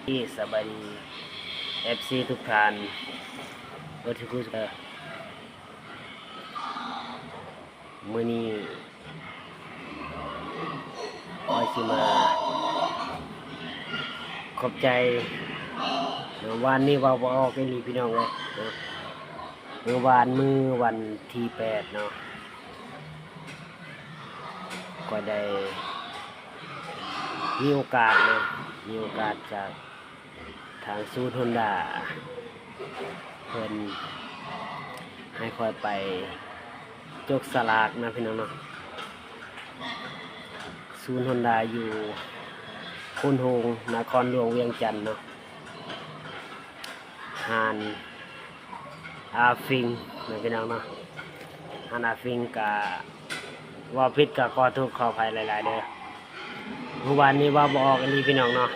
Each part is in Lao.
ສະບາຍດີ ເອັຟຊີ ທຸກທ່ານເບິດທຸກຄົນເດີ. ມື້ນີ້ຂ້ອຍຊິມາຂອບໃຈເນາະ, ວານນີ້ເວົ້າບໍ່ອອກອີ່ຫຼີພີ່ນ້ອງເອີຍເນາະ. ມື້ວານ ມື້ວັນທີແປດເນາະ ຂ້ອຍໄດ້ມີໂອກາດເນາະ, ມີໂອກາດຈາກ ທາງສູນຮອນດ້າເພິ່ນໃຫ້ຂ້ອຍໄປຈົກສະຫຼາກນະພີ່ນ້ອງເນາະ. ສູນຮອນດ້າຢູ່ໂພນໂຮງ ນະຄອນຫຼວງວຽງຈັນເນາະ, ຮ້ານອາຟິງນະພີ່ນ້ອງເນາະ. ຮ້ານອາຟິງກະເວົ້າຜິດກະຂໍໂທດຂໍອະໄພຫຼາຍໆເດີ. ມື້ວານນີ້ເວົ້າບໍ່ອອກອີ່ຫຼີພີ່ນ້ອງເນາະ.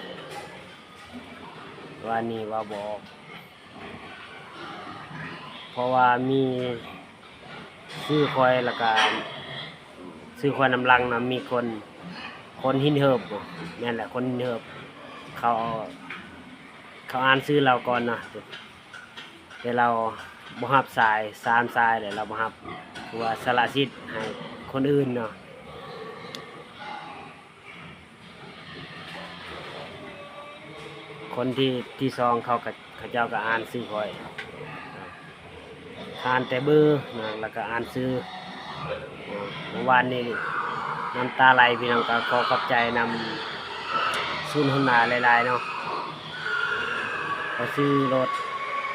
ວານນີ້ເວົ້າບໍ່ອອກ ເພາະວ່າມີຊື່ຂ້ອຍ ແລ້ວກະຊື່ຂ້ອຍນຳຫຼັງນະ ມີຄົນ ຄົນຫີນເຫີບ ແມ່ນແຫຼະ ຄົນຫີນເຫີບ ເຂົາ ເຂົາອ່ານຊື່ລາວກ່ອນເນາະ ແຕ່ລາວບໍ່ຮັບສາຍ ສາມສາຍແລ້ວລາວບໍ່ຮັບ ຄືວ່າສະຫຼະສິດໃຫ້ຄົນອື່ນເນາະ. ຄົນທີ ທີສອງ ເຂົາກະ ເຂົາເຈົ້າກະອ່ານຊື່ຂ້ອຍ ອ່ານແຕ່ເບີນະ ແລ້ວກະອ່ານຊື່. ເມື່ອວານນີ້ນ້ຳຕາໄຫຼພີ່ນ້ອງ, ກະຂໍຂອບໃຈນຳສູນຮອນດ້າຫຼາຍໆເນາະ. ຂ້ອຍຊື້ລົດ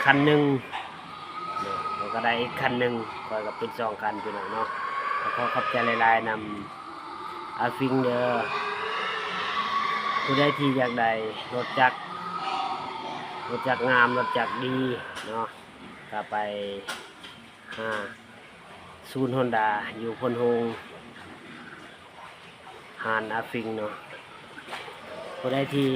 ຄັນໜຶ່ງເນາະ ແລ້ວກະໄດ້ອີກຄັນໜຶ່ງ, ຂ້ອຍກະເປັນສອງຄັນພີ່ນ້ອງເນາະ. ກະຂໍຂອບໃຈຫຼາຍໆນຳ ອາຟິງເດີ. ຜູ້ໃດທີ່ຢາກໄດ້ລົດຈັກ ລົດຈັກງາມ ລົດຈັກດີເນາະ ກະໄປຫາສູນຮອນດ້າຢູ່ໂພນໂຮງ ຮ້ານອາຟິງເນາະ. ຜູ້ໃດທີ່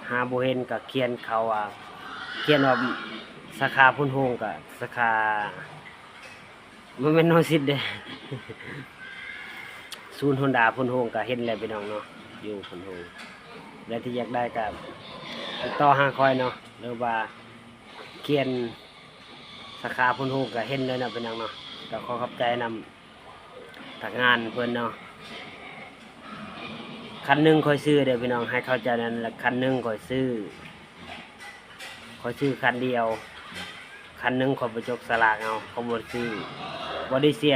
ຫາບໍ່ເຫັນກະຂຽນເຂົ້າວ່າ ຂຽນວ່າສາຂາໂພນໂຮງ ກະສາຂາ ບໍ່ແມ່ນໂນຊິດເດ້ ສູນຮອນດ້າໂພນໂຮງ ກະເຫັນແລ້ວພີ່ນ້ອງເນາະ ຢູ່ໂພນໂຮງ. ແລະທີ່ຢາກໄດ້ກະຕິດຕໍ່ຫາຂ້ອຍເນາະ ຫຼືວ່າຂຽນ ສາຂາໂພນໂຮງກະເຫັນເລີຍເນາະພີ່ນ້ອງເນາະ. ກະຂໍຂອບໃຈນຳພະນັກງານເພິ່ນເນາະ. ຄັນໜຶ່ງຂ້ອຍຊື້ເດີພີ່ນ້ອງ ໃຫ້ເຂົ້າໃຈນັ້ນລະ. ຄັນໜຶ່ງຂ້ອຍຊື້ ຂ້ອຍຊື້ຄັນດຽວ, ຄັນໜຶ່ງຂ້ອຍໄປຈົກສະຫຼາກເອົາ, ຂ້ອຍບໍ່ໄດ້ຊື້ ບໍ່ໄດ້ເສຍ